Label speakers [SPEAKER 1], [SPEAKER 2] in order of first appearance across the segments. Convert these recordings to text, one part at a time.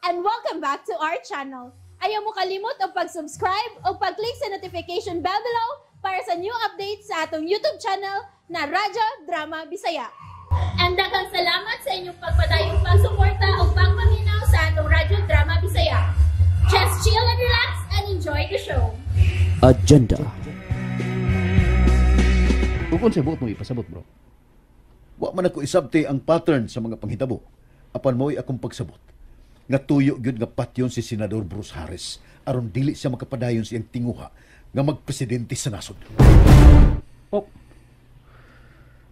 [SPEAKER 1] And welcome back to our channel. Ayaw mo kalimot og pag-subscribe o pag-click sa notification bell below para sa new updates sa atong YouTube channel na Radyo Drama Bisaya. And daghang salamat sa inyong pagpadayong pagsuporta o pagpaminaw sa atong Radyo Drama Bisaya. Just chill and relax and enjoy the show.
[SPEAKER 2] Agenda.
[SPEAKER 3] Kung sa buot mo ipasabot, bro.
[SPEAKER 4] Wa man ako isabti ang pattern sa mga panghitabo. Apan mo'y akong pagsabot. Nga tuyo gyud nga patyon si Senador Bruce Harris aron dili siya makapadayon sa iyang tinguha nga magpresidente sa nasod.
[SPEAKER 3] Oh.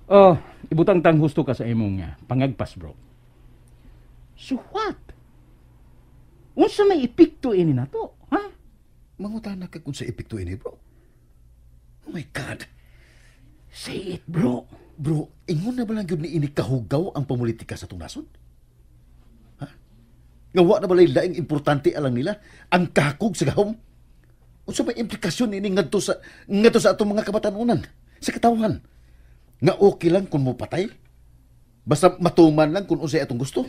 [SPEAKER 3] Oh, ibutang tang husto ka sa imong pangagpas, bro. So what? Unsa may epekto ini nato, ha?
[SPEAKER 4] Mangutana ka kung sa epekto ini, bro. Oh my God.
[SPEAKER 3] Say it, bro.
[SPEAKER 4] Bro, ingon na ba lang gyud ni ini kahugaw ang pamulitika sa atong nasod? Ha? Nga wa na ba lay laing importante alang nila ang kahakog sa gahom? Unsa may implikasyon ini ngadto sa atong mga kabatanunan, sa katawhan? Nga okay lang kung mopatay? Basta matuman lang kung unsay atong gusto?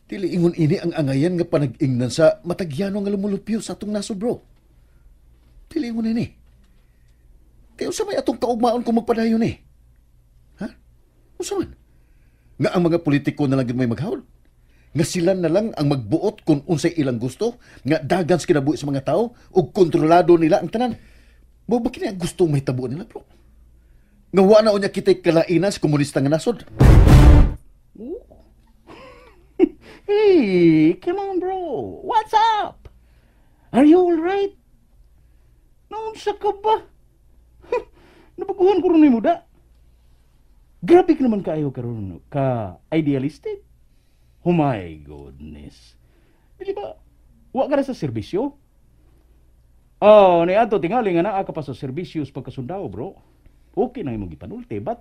[SPEAKER 4] Dili ingon ini ang angayan nga panag-ingnan sa matagyano nga lumulupyo sa atong nasod, bro. Dili ingon ini. Kaya unsa may atong kaugmaon kung magpadayon ni? Ha? Unsa man? Nga ang mga politiko na lang gyud may maghawod? Nga sila na lang ang magbuot kung unsay ilang gusto, nga dagan sa kinabuhi sa mga tao ug kontrolado nila ang tanan. Mao ba kini ang gustong mahitabo nila, bro? Nga wa na unya kita'y kalainan sa komunista nga nasod.
[SPEAKER 3] Hey, come on, bro. What's up? Are you all right? Naunsa ka ba? Nabaguhan ko ron mo da. Grabe ka naman kaayo karon ka idealistic. Oh my goodness. Dili ba wa ka na sa serbisyo? Oh, ni ato tingali nga naa ka pa sa serbisyo sa pagkasundao, bro. Okay na imong gipanulti, but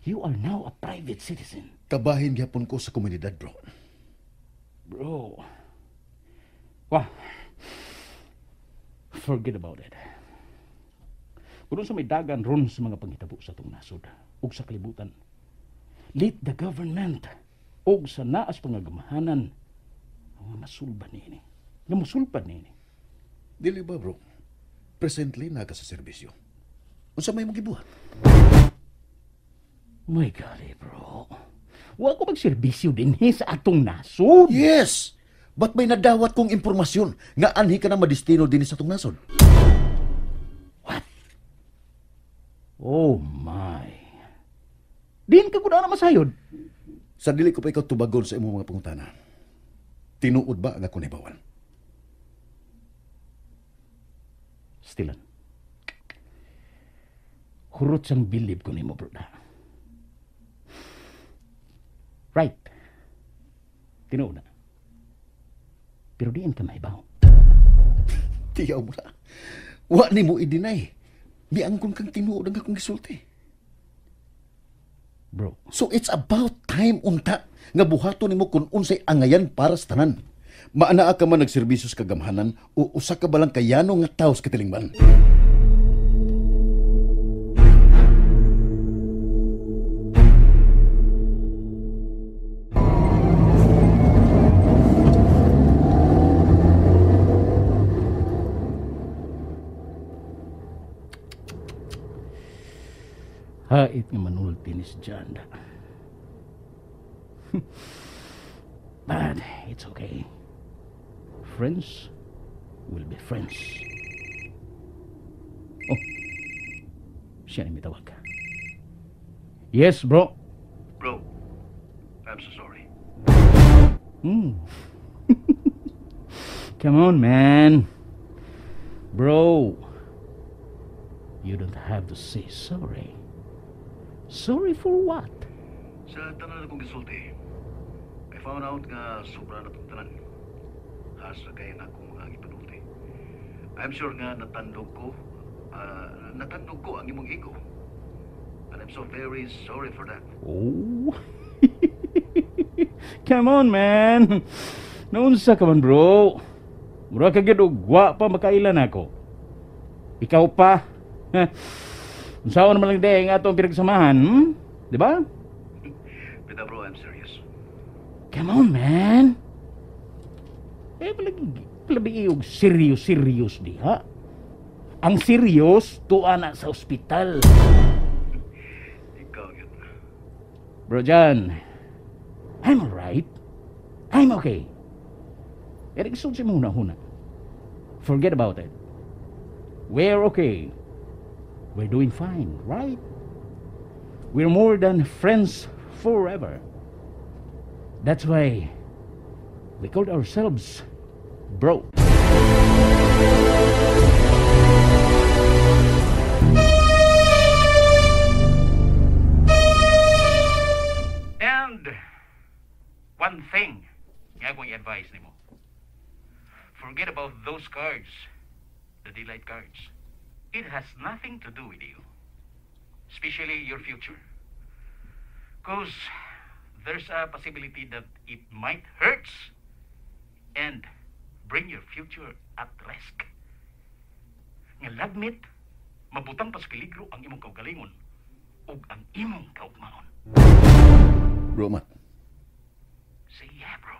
[SPEAKER 3] you are now a private citizen.
[SPEAKER 4] Kabahin gyapon ko sa komunidad, bro.
[SPEAKER 3] Bro. Wah. Forget about it. Kung sa may dagan ron sa mga panghitabo sa atong nasod ug sa kalibutan, let the government ug sa naas pangagamahanan ang masulban niini. Nga musulbad niini.
[SPEAKER 4] Dili ba, bro? Presently naa ka sa serbisyo. Unsa may imong gibuhat?
[SPEAKER 3] My God, eh, bro. Wa ko magserbisyo dinhi sa atong nasod.
[SPEAKER 4] Yes! But may nadawat kong impormasyon nga anhi ka na madestino dinhi sa atong nasod.
[SPEAKER 3] What? Oh my. Diin ka kuno na masayod.
[SPEAKER 4] Sa dili ko pa ikaw tubagon sa imong mga pangutana. Tinuod ba ang ako nahibawan?
[SPEAKER 3] Stilan. Hurot sang bilib ko nimo, bro. Right. Tinuod na. Pero diin ka mahibaw.
[SPEAKER 4] Tiyaw mo na. Wa nimo i-deny. Miangkon kang tinuod ang akong gisulti.
[SPEAKER 3] Bro.
[SPEAKER 4] So it's about time unta nga buhaton nimo kung unsay angayan para sa tanan. Maanaa ka man nagserbisyo sa kagamhanan o usa ka balang kayano nga tawo sa katilingban.
[SPEAKER 3] Hait nga manulti ni si Janda. But it's okay. Friends will be friends. Oh, siya ni mitawag. Yes, bro.
[SPEAKER 4] Bro, I'm so sorry.
[SPEAKER 3] Come on, man. Bro, you don't have to say sorry. Sorry for what?
[SPEAKER 4] Sa tanan akong gisulti, I found out nga sobra na itong tanan. Hasa kay nga akong mga gipanulti. I'm sure nga natandog ko ang imong ego. And I'm so very sorry for that.
[SPEAKER 3] Oh. Come on, man. Naunsa ka man, bro. Mura ka gyud og wa pa makailan ako. Ikaw pa. Unsaon naman lang day ang atong pinagsamahan, Di ba?
[SPEAKER 4] But bro, I'm serious.
[SPEAKER 3] Come on, man. Eh, palabi og serious serious diha. Ang serious tuwa na sa ospital. Ikaw yun. Bro John, I'm alright. I'm okay. Eric, sa mong huna-huna. Forget about it. We're okay. We're doing fine, right? We're more than friends forever. That's why we called ourselves bro. And one thing nga akong i-advise nimo. Forget about those cards, the daylight cards. It has nothing to do with you, especially your future. 'Cause there's a possibility that it might hurt and bring your future at risk. Nga lagmit, mabutang pa sa peligro ang imong kaugalingon ug ang imong kaugmaon.
[SPEAKER 4] Bro, Matt.
[SPEAKER 3] Say yeah, bro.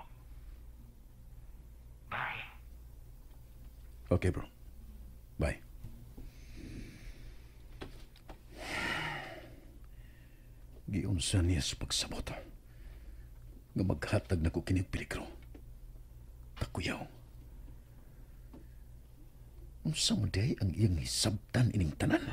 [SPEAKER 3] Bye.
[SPEAKER 4] Okay, bro. Bye. Giunsa niya sa pagsabot nga maghatag na ko kining peligro. Takuyaw. Unsa man diay ang iyang hisabtan ining tanan?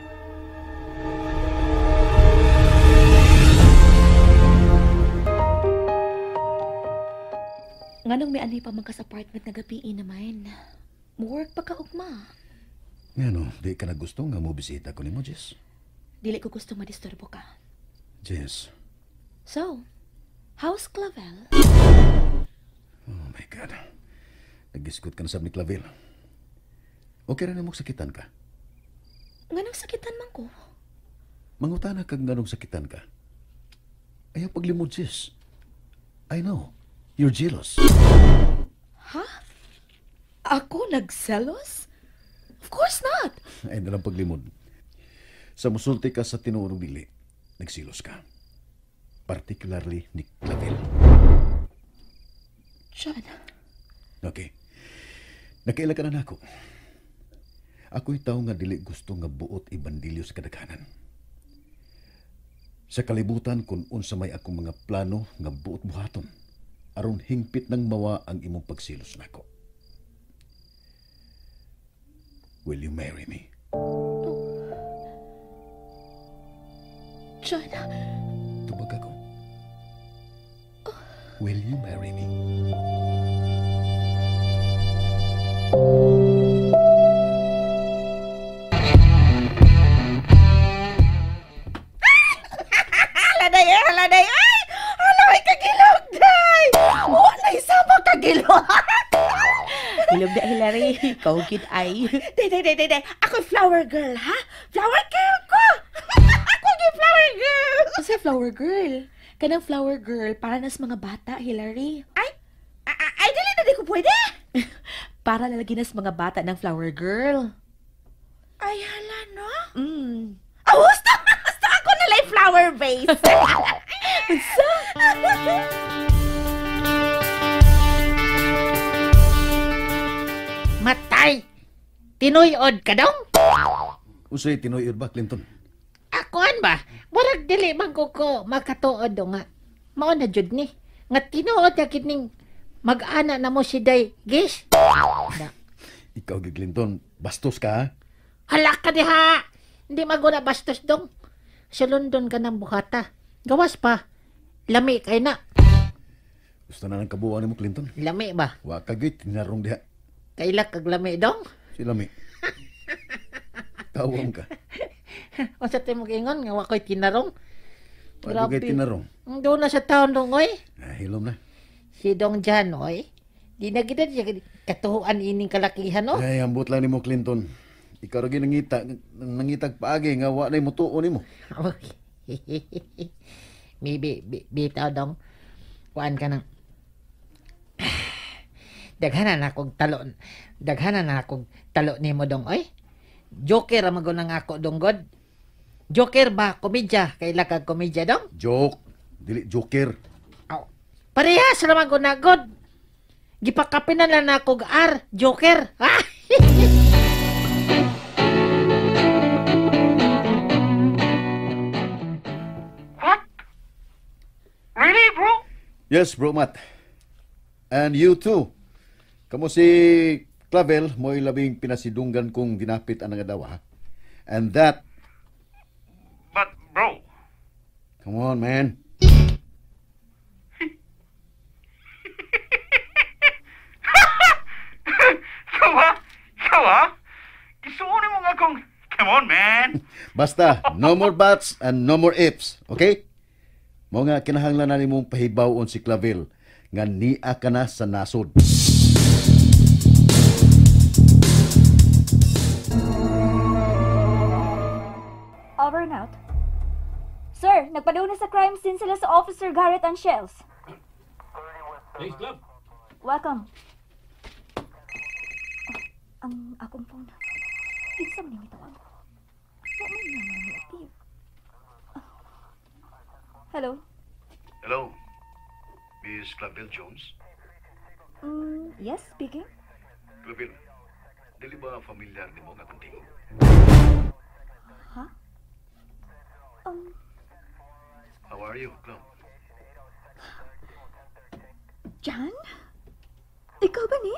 [SPEAKER 2] Nganong may anay pa man ka sa apartment nga gabii naman? Mo-work pa ka ugma.
[SPEAKER 4] Ngano, di ka na gusto nga mo bisita ko nimo, Jess?
[SPEAKER 2] Dili ko gusto madisturbo ka.
[SPEAKER 4] Jess.
[SPEAKER 2] So, how's Clavel?
[SPEAKER 4] Oh my God. Nagisgot ka na sab ni Clavel. Okay ra nimo sakitan ka?
[SPEAKER 2] Nganong sakitan man ko?
[SPEAKER 4] Mangutana kag nganong sakitan ka. Ayaw paglimod, Jess. I know. You're jealous.
[SPEAKER 2] Ha? Ako nagselos? Of course not.
[SPEAKER 4] Ay nalang paglimod. Sa musulti ka sa tinuod dili, nagsilos ka. Particularly ni Clavel.
[SPEAKER 2] John.
[SPEAKER 4] Okay. Nakaila ka na nako. Ako'y tao nga dili gusto nga buot ibandilyo sa kadaghanan. Sa kalibutan kung unsa may akong mga plano nga buot buhaton, aron hingpit nang mawa ang imong pagsilos nako. Will you marry me?
[SPEAKER 2] Oh. John.
[SPEAKER 4] Tubag ako. Will you marry me?
[SPEAKER 5] Haladay, haladay, ay! Haladay, kagilog, day! Wala isama kagilog!
[SPEAKER 6] Hilog na, Hillary. Ikaw, kid ay.
[SPEAKER 5] Day, day, day, day, day. Ako flower girl, ha? Flower girl ko! Ako yung flower girl!
[SPEAKER 2] Kasi flower girl. Kanang flower girl, para nas mga bata, Hillary.
[SPEAKER 5] Ay, ay, dili na di ko pwede.
[SPEAKER 2] Para lalagyan nas mga bata ng flower girl.
[SPEAKER 5] Ay, hala, no?
[SPEAKER 2] Mm.
[SPEAKER 5] Ah, gusto! Gusto ako na lang flower vase.
[SPEAKER 2] Unsa?
[SPEAKER 7] Matay! Tinuyod ka dong?
[SPEAKER 4] Usay, tinuyod ba, Clinton?
[SPEAKER 7] Akuan ba? Murag dili man ko ko makatuod do nga. Mao na jud ni. Nga tinuod na kining mag-ana na mo si Day, gis?
[SPEAKER 4] Na. Ikaw, Clinton, bastos ka, ha?
[SPEAKER 7] Hala ka diha! Hindi maguna bastos dong. Sa London ka ng buhata. Gawas pa. Lami kay na.
[SPEAKER 4] Gusto na ng kabuuan mo, Clinton.
[SPEAKER 7] Lami ba?
[SPEAKER 4] Wa ka gyud tinarong diha.
[SPEAKER 7] Kaila kag lami dong?
[SPEAKER 4] Si lami. Tawang ka.
[SPEAKER 7] Unsa tay mo giingon nga wa koy tinarong?
[SPEAKER 4] Wa koy tinarong.
[SPEAKER 7] Doon na sa taon dong oy.
[SPEAKER 4] Ah, hilom na.
[SPEAKER 7] Si Dong Jan oy. Di na gid siya katuhuan ining kalakihan no.
[SPEAKER 4] Ay, ambot lang nimo, Clinton. Ikaw ra gyud nangita, nangitag paagi nga wa nay mutuo nimo.
[SPEAKER 7] Maybe bitaw dong. Kuan ka nang daghanan na akong talo. Daghanan na akong talo nimo dong oy. Joker ang magunang ako dong god. Joker ba? Komedya. Kaila kag komedya dong?
[SPEAKER 4] Joke. Dili joker.
[SPEAKER 7] Oh. Parehas ra man gud. Gipakapinan lang na akong R, Joker. Ah!
[SPEAKER 3] What? Really, bro?
[SPEAKER 4] Yes, bro Matt. And you too. Kamo si Clavel, mo'y labing pinasidunggan kong dinapit ang nga dawa. And that...
[SPEAKER 3] But, bro...
[SPEAKER 4] Come on, man.
[SPEAKER 3] Kawa? Isuonin mo nga kung... Come on, man.
[SPEAKER 4] Basta, no more buts and no more ifs, okay? Mao nga kinahanglan na nimong pahibawon si Clavel nga niya ka na sa nasod.
[SPEAKER 8] Over and out. Sir, nagpaduna sa crime scene sila sa Officer Garrett and Shells.
[SPEAKER 3] Thanks, Club.
[SPEAKER 8] Welcome. Oh, ang akong phone. Kinsa man yung itawag? Wa man nga ni active. Hello?
[SPEAKER 4] Hello, Miss Clavel Jones?
[SPEAKER 8] Yes, speaking.
[SPEAKER 4] Clavel, dili ba familiar nimo nga akong tingog?
[SPEAKER 8] Ha?
[SPEAKER 4] How are you, Club?
[SPEAKER 8] John? Ikaw ba ni?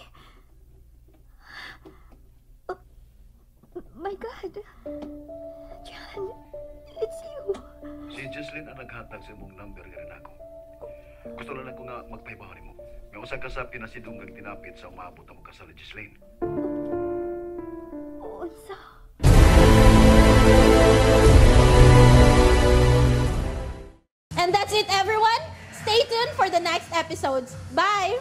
[SPEAKER 8] Oh, my God. John, it's you.
[SPEAKER 4] Si Jesslyn ang naghatag sa imong number nga rin ako. Gusto lang ako nga magpahibaw nimo. May usa ka sa pinasidunggang tinapit sa umabot ang kasal ni Jesslyn.
[SPEAKER 8] Unsa?
[SPEAKER 1] And that's it, everyone. Stay tuned for the next episodes. Bye!